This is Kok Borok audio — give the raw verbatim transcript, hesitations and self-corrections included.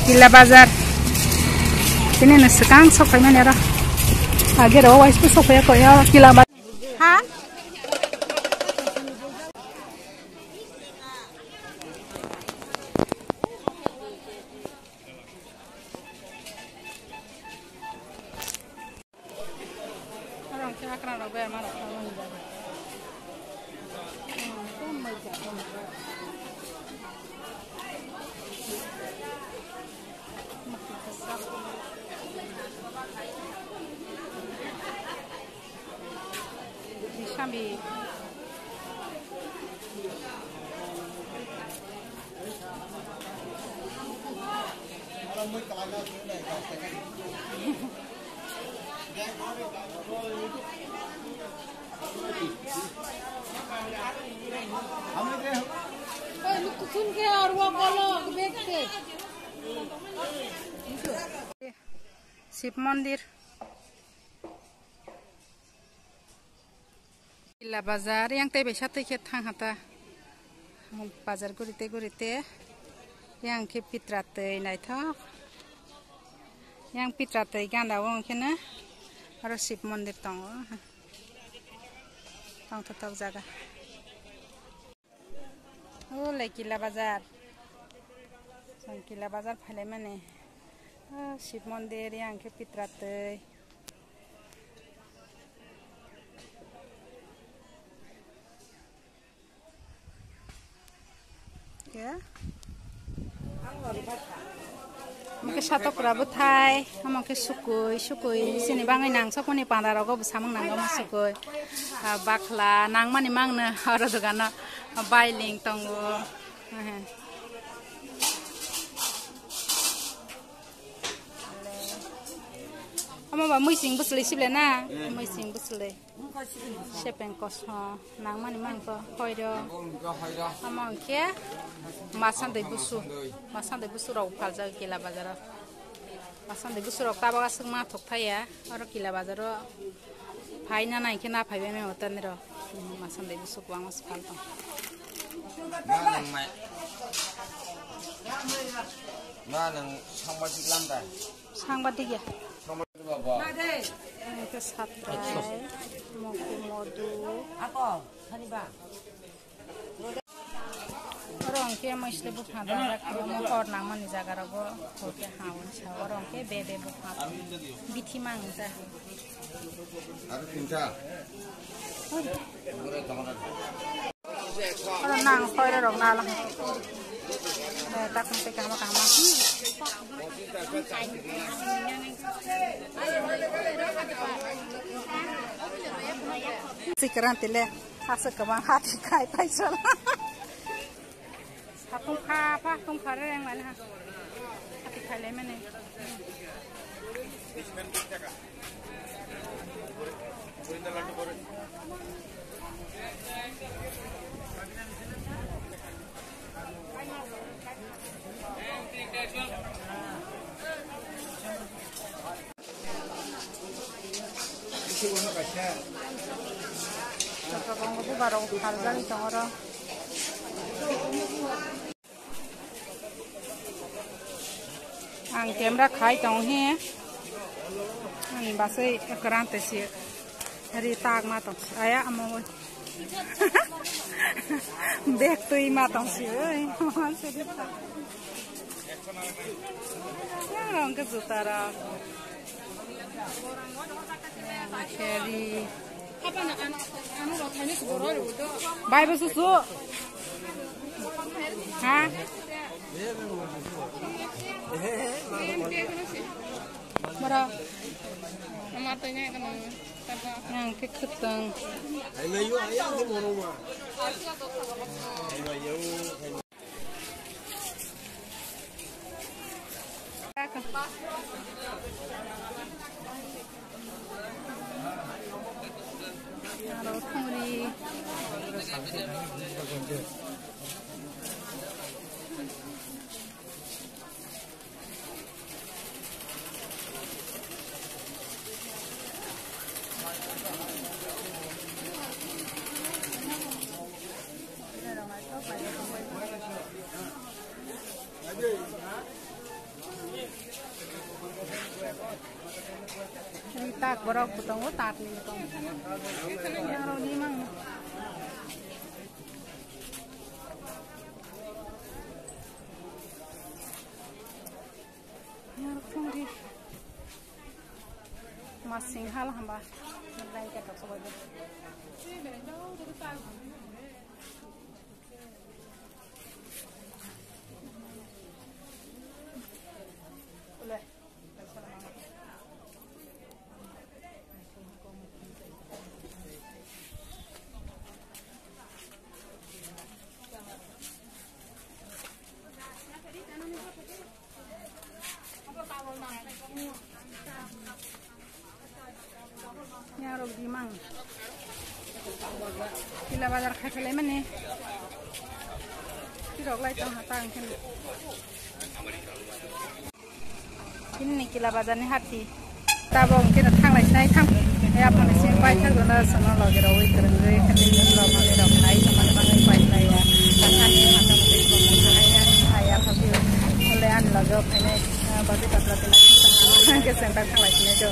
Kila bazar. Tini no swkang sok phaimani aro. Age ro waisu sok phaiya koi aro kila bazar. Ha? Aro ang khe akran rok bai ama rok tangmani bai. Sambi. Shiv Mandir. Kila bazar yang tei bai satwi khe thang ha ta. Bazar guri te guri te yang khe pitra twi naithok. Yang pitra twi gana o hwnkhe no aro Shiv Mandir tongo. Tongthotok jaga. O le Kila bazar. Chwng Kila bazar phailaimani. O Shiv Mandir yang khe pitra twi. Omo khe satokra bwthai, omo khe sukui, sukui chini bagwi nang sokmani panda rogo bo samung nango omo sukui. Ah, bakhla nangmani mangno oro dogano bailing tongo. Omo ba muising bwswlwi sible na? Muising bwswlwi. Sepeng koso nangmani mangko hoiro. Omo hwnkhe masandwi busu, masandwi busu rok phaljak Kila bazaro. Masandwi busu rok tabok aswk ma thok thaya, oro Kila bazaro phaina nai khe na phaibai mai otani rok. Masandwi busu kwbangma se phal tong. Ma nang mai. Ma nang sangbadik lamda. Sangbadik ya. Sangbadik baba. Ini ke satrai, moku modu. Apa? Saniba. Oro hwnkhe mwisli buphang tongjak, omo hor nangmani jaga rogo hor khe ha hwnwi sa, oro hwnkhe bede buphang bithi mang ja. Aro tinta. Oro nang khoiro rok nala. Eh, takung tei kahma kahma. Sikran tile. Aswk kwbang hati khai paisa. Satung kha pha tung kha re ang mane ha. Hati khai le mane. Joto tongo bubarok phaljagwi tongo oro. Ang camera khai tongo he. Ani basai ekran te si ri tak ma tong aya amo. Bag twi ma tong si oi. Ang ke juta ra. Cherry. Bai bo susu. Ha? Mara. Yang keketeng. Aro thungri. Borok bo tongo, tat ni bo tongo. Yang rok ni mang. Yang rok thung di. Masing hal hamba. Lai ka tok sobai. Yarok di mang. Kila bazar khai phalai mani. Tirok lai tong ha ta ang khen. Ini ni kila bazar ni hati. Tabok ang khen thang lai sinai thang. Ya phone sing pai thang dona sono loge ro wi kren wi khen ni lo mani rok nai to mani mani pai pai ya. Thani mata mata ko thang ya ya phagi. Ole an loge phainai. Bati patla tena. Ke center thang lai sinai jo.